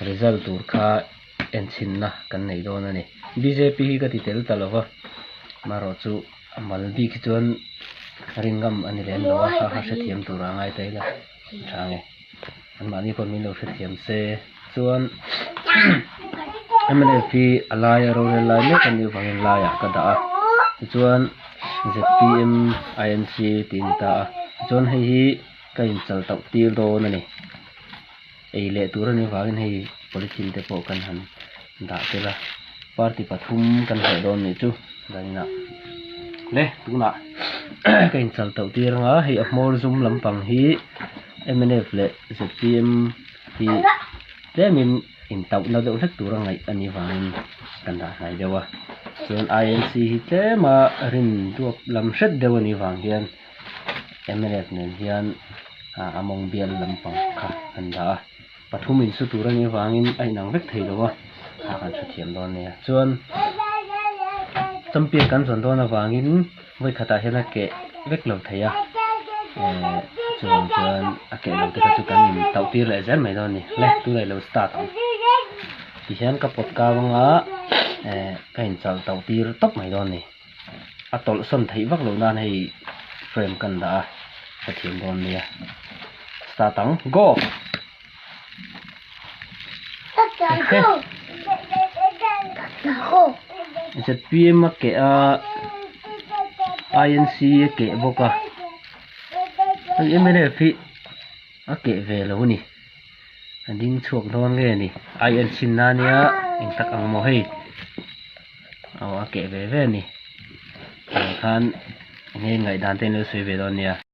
Result tur kha enchhinna kan nei dawn a ni. Bjp hi ka ti tel ta lo va, marawh chu a mal bik hi chuan ringngam a ni lem lo a, kha kha hrethiam tura ngai ta ila a tha nge. Anmahni pawh min lo hrethiam se chuan mnf hi a laia rorel lai mek a nih avangin laiah ka dah a, tichuan zpm inc tih a ni ta a, tichuan hei hi ka inchal tauh tir dawn a ni. Ei leh tur a nih avangin hei polythene te pawh kan han dah tel a, party pathum kan hleh dawn nih chu zaninah le tunah ka inchal tauh tir anga hei a hmawr zum lampang hi mnf leh zpm hi tlemin intauhna deuh hlek tura ngaih a nih avangin kan dah hnai deuh a chuan inc hi tlema rin duap lam hret deuh a nih avang hian. Mnf nen hian a mawng bial lampang kha an dah a pathum in su tur anih avangin a inang vek thei lo a a kan hrethiam dawn nia chuan champion kan zawn dawn avangin vawi khatah hian a keh vek lo thei a ehh chuvang chuan a keh lo te kha chu kan in tauh tir leh zel mai dawn a ni le tunah ilo start ang tihian ka pawt kau anga ehh ka inchalh tauh tir tawp mai dawn a ni. A tawlh sawn theih vak loh nan hei frame kan dah a ka thiam dawn nia start ang go zpm a keh a inc a keh bawk a hei mnf hi a keh ve lo a ni a ding chhuak dawn nge ni inc na nia eng tak ang maw hei. Aw a keh ve ve a ni. Tiang khan enge ngaihdan te in lo sawi ve dawn nia.